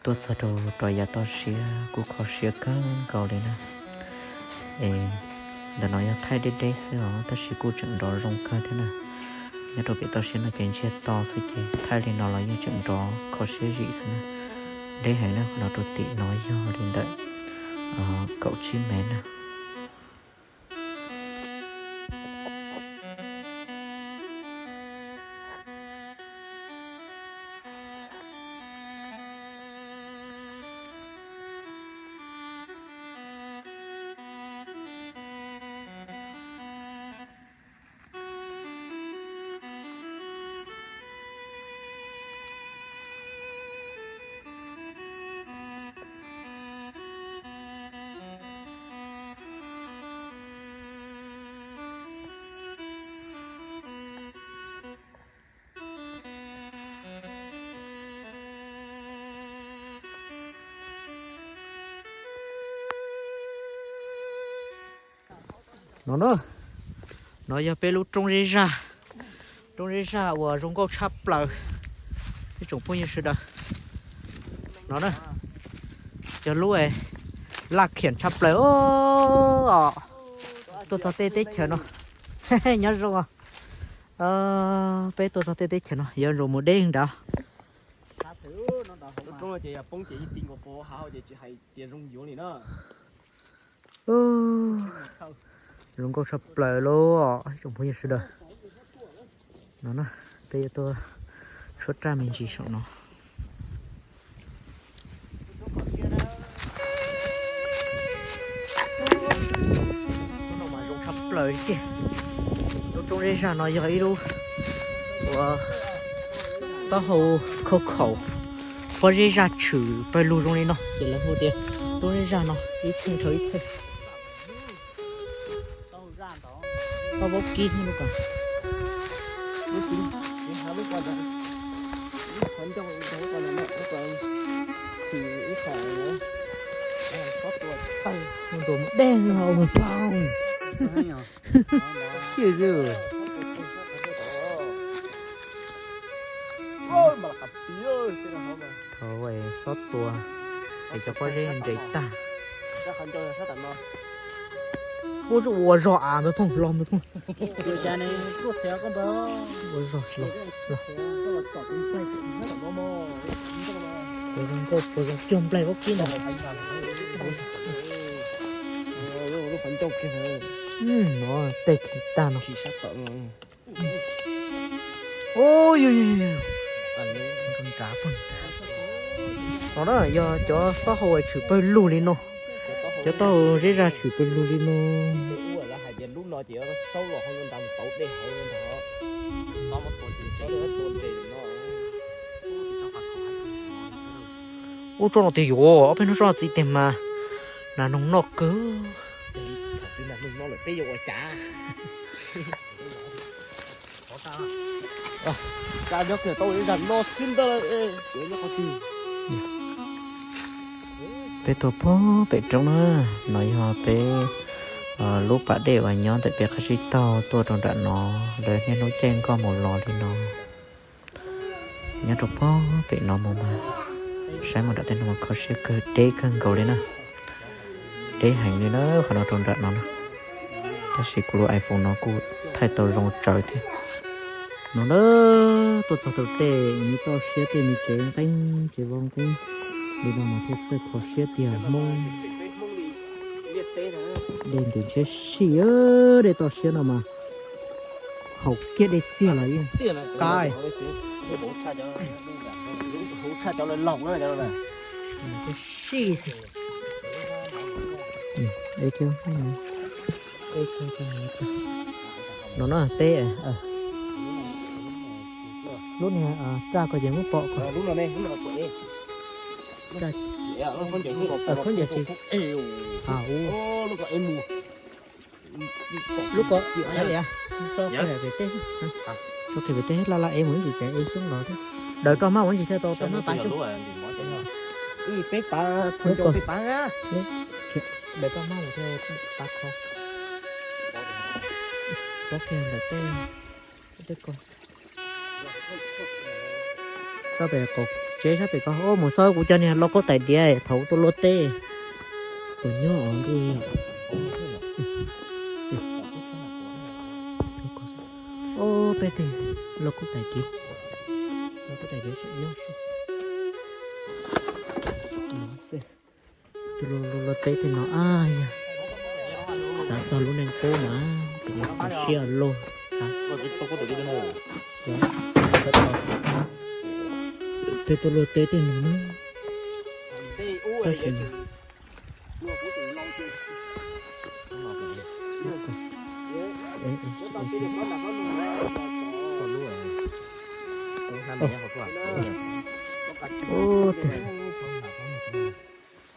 Tuaj txog rau rov yav toj siab kuj kho siab kawg nkaus li na. Es ntawm no yog thaij deb deb xwb os, tab sis kuj tseem nrov zoo kawg thiab na. Nyob rau pem toj siab no ces ntsiag to xwb ces thaij li no los yeej tseem nrov kho siab zim xwb na. Deb heev na, qhov no rau tim no yog li ntawm kaum tsib mev na. No na, no yog peb lub roob zeb zaj, roob zeb zaj uas zoo nkauj tshaj plaws ib tsoom phooj ywg sawv daws. No na, yog lub laj khiam tshaj plaws os. Tuaj txog tej teb chaws no, nyob zoo os. Peb tuaj txog tej teb chaws no yuav mus deb nrad. Lub roob no ces yog poob ces yeej ti nkaus puag hauv ces tsis hais tias zoo yuav li na. Zoo nkauj tshaj plaws lauj ib tsoom phooj ywg sawv daws. No na, peb yuav tuaj tshuab raj me ntsis saum no. Lub no mas zoo tshaj plaws tiag. Lub roob zeb zaj no yog ib lub uas taub hau khauj khaum, pob zeb zaj tshwm pawg lug zoo li no ces lawv hu tias roob zeb zaj no ib txheej dhau ib txheej. Tau vaub kib lub ko, lub ko, lub qhov ncauj, lub ko, lub ko, ib qho, mus dej mus ploog. Thaum xob tua es cov pob zeb nres tag. Ua zog av npawg phooj, los npawg phooj. Ua zog los, los. Puas zoo nkauj, puas zoo cuag nplaig vaub kib ntag. No tej khiv tag no. No na yog cov taub hau tshwm pawg lug li no. Cov taub hau zeb zaj tshwm pawg lug li no. Ub, tsob no tiag yuav, ob peb hnub tsob no txiv tiag mas nas noog noj kawg. Peb tuaj puag pem roob na, no yog peb lub pas dej uas nyob ntawm peb qab tsib taug tuaj rau nram no, lawv niaj hnub caij nkoj mus los li no. Nyob rau puag pem no mus mas saib mus nram tej no mas kho siab kawg, deb kawg nkaus li na. Deb heev li na, qhov no rau nram no na. Tab sis kuv lub iPhone no kuj thaij tau zoo tsawv thiab. No na, tuaj txog tau tej me toj siab tej me tsev nqeeb tsev vau nqeeb li no mas thiaj txawj kho siab tiag Hmoob. Dej ntws ntshiab sij, dej toj siab no mas haus kiag dej txiag los yeej qab. Sij, no no peb lub niag raj ko ces muab pom ko. Khaub ncaws tsis, lub ko, lub ko, so kiag pem teb, so kiag pem teb laj laj ev mus ib ntsis ces ev xyoob los thiab. Daws roj hmab ua ntsis thiaj tau roj hmab pav xyoob. Peb pav, peb pav, daws roj hmab mus thiaj pav qhov. Rov kiag ntawm tej, tej ko. Txoj pem qaum Tsev sab pem ko, mus xauj kuv cov niag lauj kaub tais diav thaum tuaj luaj teb. Kuv nyob os ntuj. Peb tej lauj kaub tais diav, lauj kaub tais diav tseem nyob xwb. Tus lauj kaub teb tej no, a yog xav txog lub neej qub na, ces kho siab ua luaj. Tej tuaj luaj teb tej no na, tab sis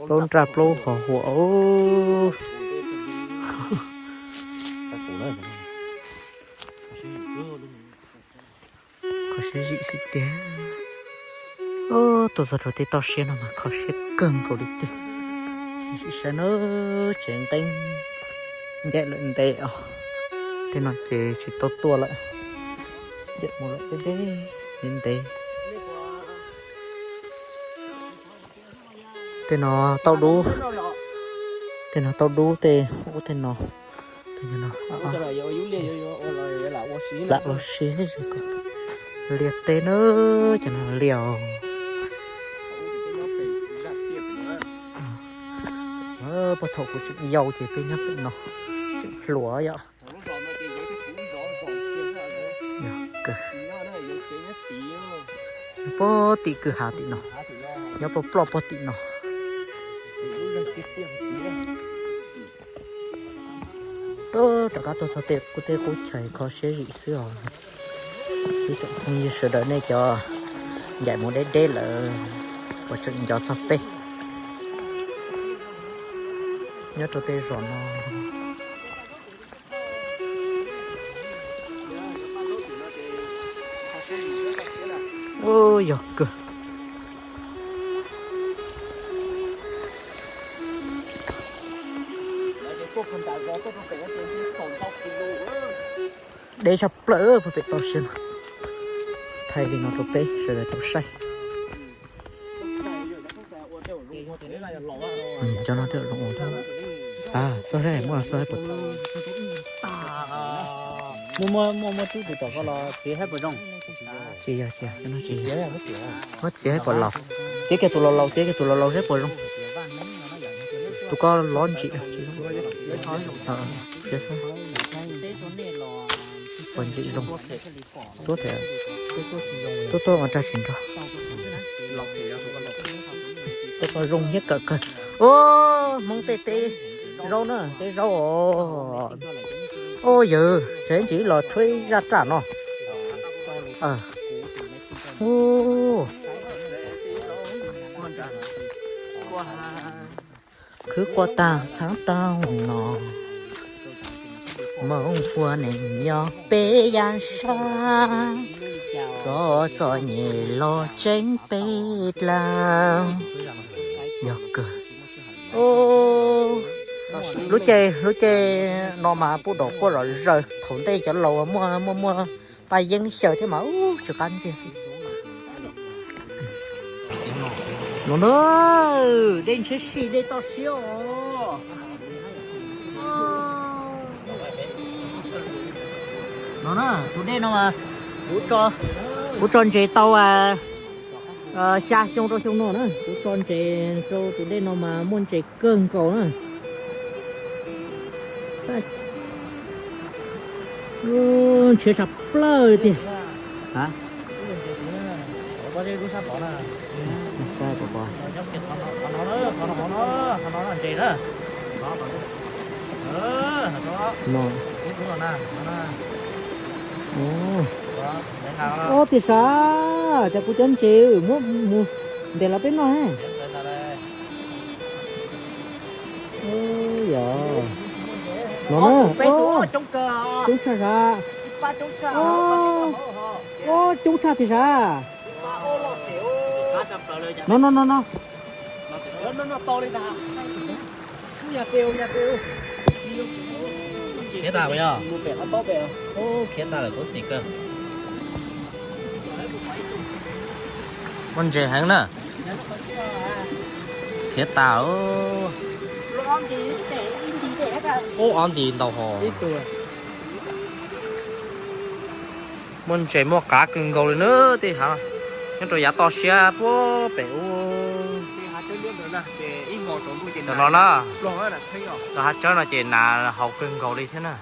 plaub nraj plaub hos huam. Kho siab zim xwb tiag. Tuaj txog rau tej toj siab no mas kho siab kawg nkaus li tiag. Sim saib na, tsev nqeeb ncaim lawm ntev os. Tej no ces tsis tau tuaj lawm, ncaim mus lawm deb deb ntev ntev. Tej no tauj dub, tej no tauj dub tej ub tej no, tej no lam ua si, liaj teb na, cov no liaj os. Puag thaum kuv tseem yau ces peb nyob pem no, tseem hluas yom. Nyob puag tim kwj ha tim no, nyob puag ploj puag tim no. Rov qab tuaj txog tej qub teb qub chaw kho siab zim xwb os. Ib tsoom phooj ywg sawv daws nej cov ncaim mus deb deb lawm puas tseem nco txog peb nyob rau tej zos no. Yog kawg. Deb tshaj plaws puag pem toj siab no. Thaij li no rau peb sawv daws tau saib. Cov no twb zoo ua thiab. Xoj saib muaj xoj saib puas, muaj muaj muaj tub tus tom ko los txiav saib puas zoo. Tsis yog, tsis yog, muab txiav saib puas laus. Txiav kiag tus laus laus, txiav kiag tus laus laus saib puas zoo. Tus ko lov ntsim, txiav saib puas ntxim zoo. Tuab, tuab ua rag tsis nrog. Tuab ko zoo thiab kawm kawg. Hmoob tej teb zaub na, teb zaub os. Yawg tseem ntsis los tshuab ib zaj raj no. Khwv quaj tag txhab tau no, moog ua neej nyob peb yav sab, txom txom nyem los tseeb peb dlaab. Yog kawg. Lub caij, lub caij no mas pub dom quaj zom zaws, thaum ntej cov laus muaj, muaj, muaj paj yeeb xyaw thiab mas ub tsw qab ntxiag xwb. No na, dej ntshiab si, dej toj siab os. No na, tus dej no mas kuv tso ntses tau xya xyoo rau xyoo no na, kuv tso ntses rau tus dej no mas muaj ntses kawg nkaus na. Ntshiab tshaj plaws tiag. Ob, tiag sav, cas kuv cov ntses muab mus ntes los peb noj. Yog no na, coob tshaj sav. Ob, coob tshaj tiag sav. No no no no. Khiav tag, khiav tag lawm, khuv xim kawg. Muaj ntses heev na. Khiav tas. Ub, ob nti ntau hos. Muaj ntses muaj qav kawg nkaus li na tej hav. Nyob rau yav toj siab puag pem ub. Cov no na, cov hav tsawb no ces nas haus kawg nkaus li thiab na.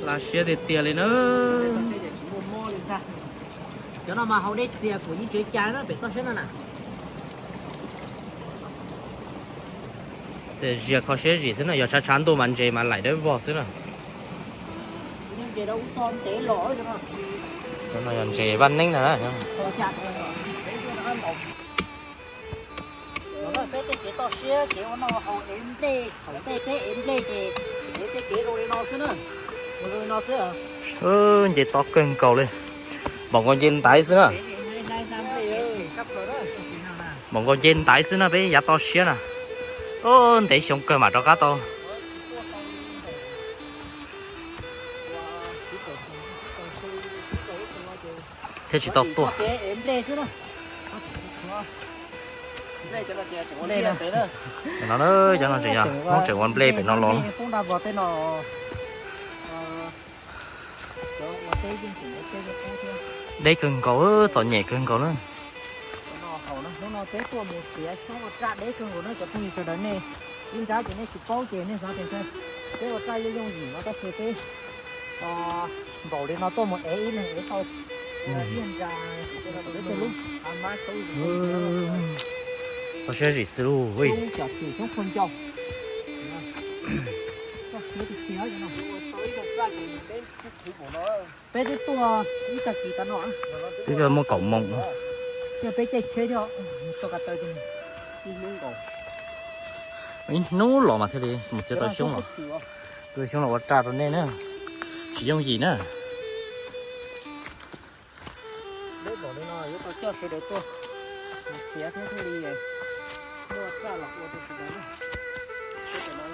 Laj siab tiag tiag li na. Cov no mas haus dej txias kuj yeej tsev cai na pem toj siab no na. Zias kho siab zim xwb na, yog tshav tshav ntuj mas ntses mas laim dawb vog xwb na. Cov no yog ntses vaj neeb ntag na. Peb tej kev toj siab ces ua no haus ev nplej, thaum tej peb ev nplej ces ev tej kev zoo li no xwb na. Zoo li no xwb. Nce to kawg nkaus li. Npaum nkaus nce ntaiv xwb na. Npaum nkaus nce ntaiv xwb na peb yav toj siab na. Ntev xyoo kawg mam rov qab tau. Thiab tsis tau tuaj. No na, cov no tseem yog Hmoob tseem ua nplej pem no los. Deb kawg nkaus, txom nyem kawg nkaus na. Hnub no peb tuaj mus txiav xyoob ua raj deb kawg nkaus na cov phooj ywg sawv daws, nej ib nrab ces nej tsis paub ces nej xav tias peb ua raj yooj yooj yim no tab sis peb npaum li no tuaj mus ev ib leeg ev tau ib nra lub. Txog siab zim xwb lauj. Peb twb tuaj ib tag kis tas no, twb muaj kaum moos, peb caij tsheb thiab, tuaj ko taw, ib hnub los mas thiaj li mus txiav tau xyoob los. Txiav xyoob los ua raj rau nej na, tsis yooj yim na. Peb npaum li no yuav tau coj sawv daws tuaj mus txiav thiab thiaj li muaj raj los ua rau sawv daws na. Peb cov no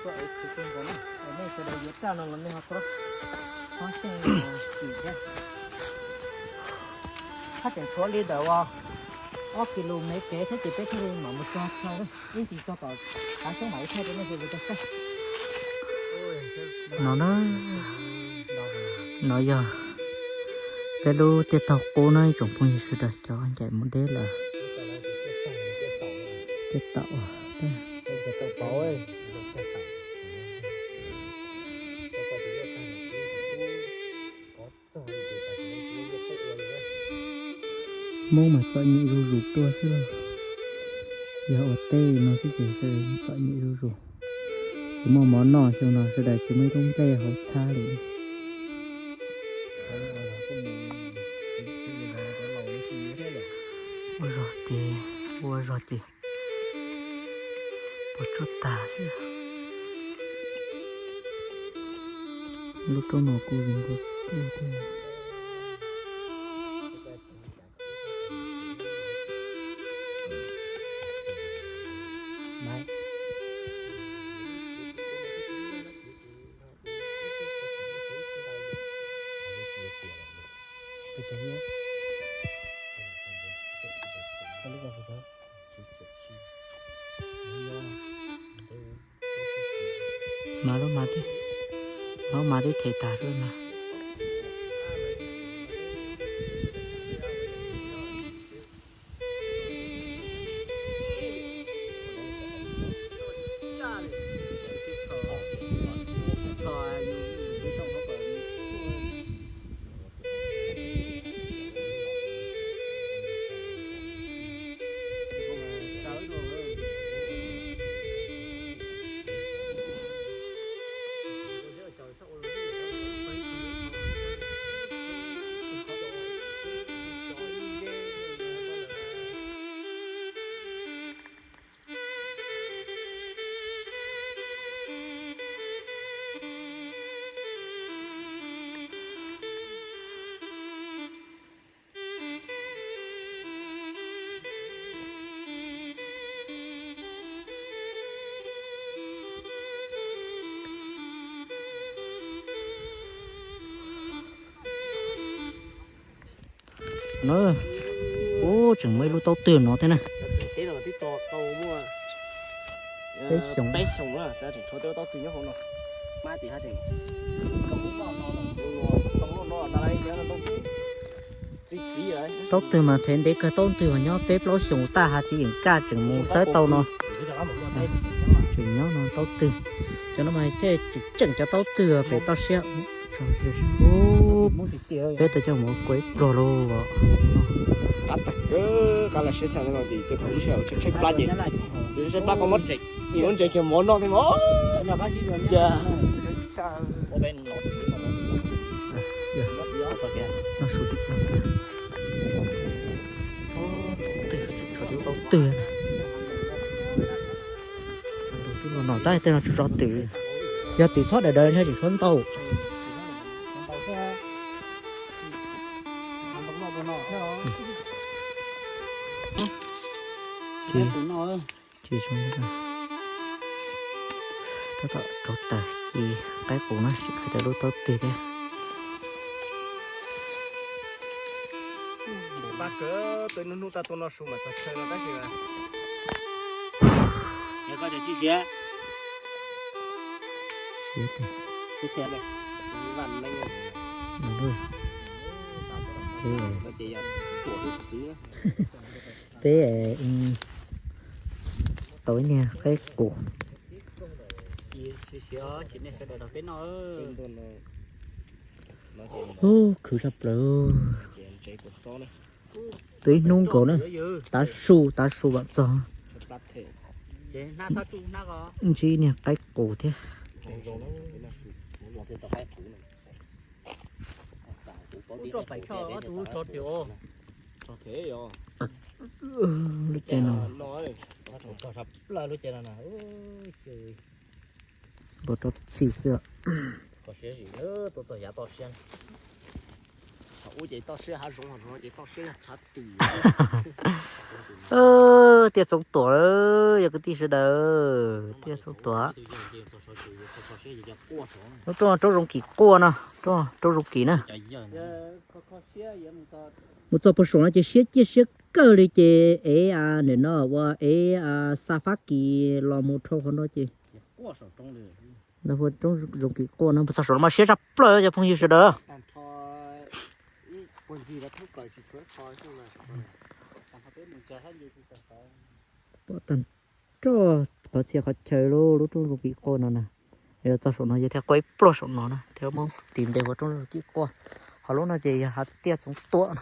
tuaj ev khwv kawg nkaus na, nej sawv daws yuav raj no los nej ho txhob, txhob xyeej chim thiab. Haj tseem tshuav li ntawm ob kis lus me kev thiab ces peb thiaj li mam mus txog chaw, ib ntsis txog tom hav xyoob mam li thaij rau nej sawv daws tau saib. No na, no yog peb lub tiaj taug qub na ib tsoom phooj ywg sawv daws, cov ncaim mus deb lawm. Tej taum, Hmoob mas txom nyem zuj zus tuaj xwb lauj. Yog ua teb li no xwb ces sawv daws txom nyem zuj zus. Tsis muaj mov noj xyoo no sawv daws tsis muaj ib lub nplej hauv txhab li. Ua zog ces, ua zog ces puas tsuaj tas xwb. Lub roob no kuj zoo nkauj tiag tiag. Mas lub mas tib, lub mas tib them tas lawm mas. No, ub, tseem muaj ib lub taub twg no thiab na. Peb xyoos. Taub twg mas thev ntev kawg, taub twg mas nyob peb plaub xyoos, tag hav txiv yeem kaj tseem mus xawb tau no. Tseem nyob no taub twg, cov no mas thiaj tseem cov taub twg pem toj siab. Peb tau coj mus ua ib pluag lauj. Qab tag kawg, qab los siab tshaj no ces thaum lub sij hawm tshaib plab ces, tshaib plab koj muab ntses kiag mov noj thiab mas. Noj su tim no. Taub twg, los no tab tej no tsis tso twm, yog twm txhob daws daws ntshe tseem tshuav ntau. Ces tab tom rauv taws ci qaib qus na, tsis qhia tau lub taub twg thiab. Pab kawg, twb hnub hnub tag tuaj noj su mas txog chaw no tab sis koj tsis siav. Peb tau ib niag qaib qus. Ub, khwv saj plaws. Twb ib hnub nkaus na, tav su tav su vam txog. Ntsib niag qaib qus thiab. Lub caij no npau rau txhij xwb. Tiaj Txoov Tuam, yog kwv tij sawv daws, Tiaj Txoov Tuam. Lub roob, roob Zoov Kim Quaj no, roob Zoov Kim na. Mus txog puag saum no ces siab ciaj siab kawg li ces ev, nim no ua ev xa fab kis los mus dhau qhov no ces. Roob Zoov Kim Quaj no, mus txog saum no mas siab tshaj plaws cov phooj ywg sawv daws. Pom tag nrho qhov txhia qhov chaw lub, lub roob Zoov Kim Quaj no na. Yog txog saum no yog thiaj quaj ib pluag saum no na thiaj muab tis npe ua roob Zoov Kim Quaj. Ho lub no ces yog hav Tiaj Txoov Tuam no,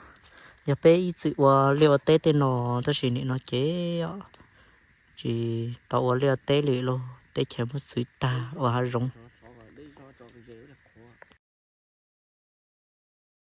yog peb ib txwm ua liaj ua teb tej no, tab sis nim no ces tsis tau ua liaj ua teb li lauj, teb chaws muab txwv tag ua hav zoov.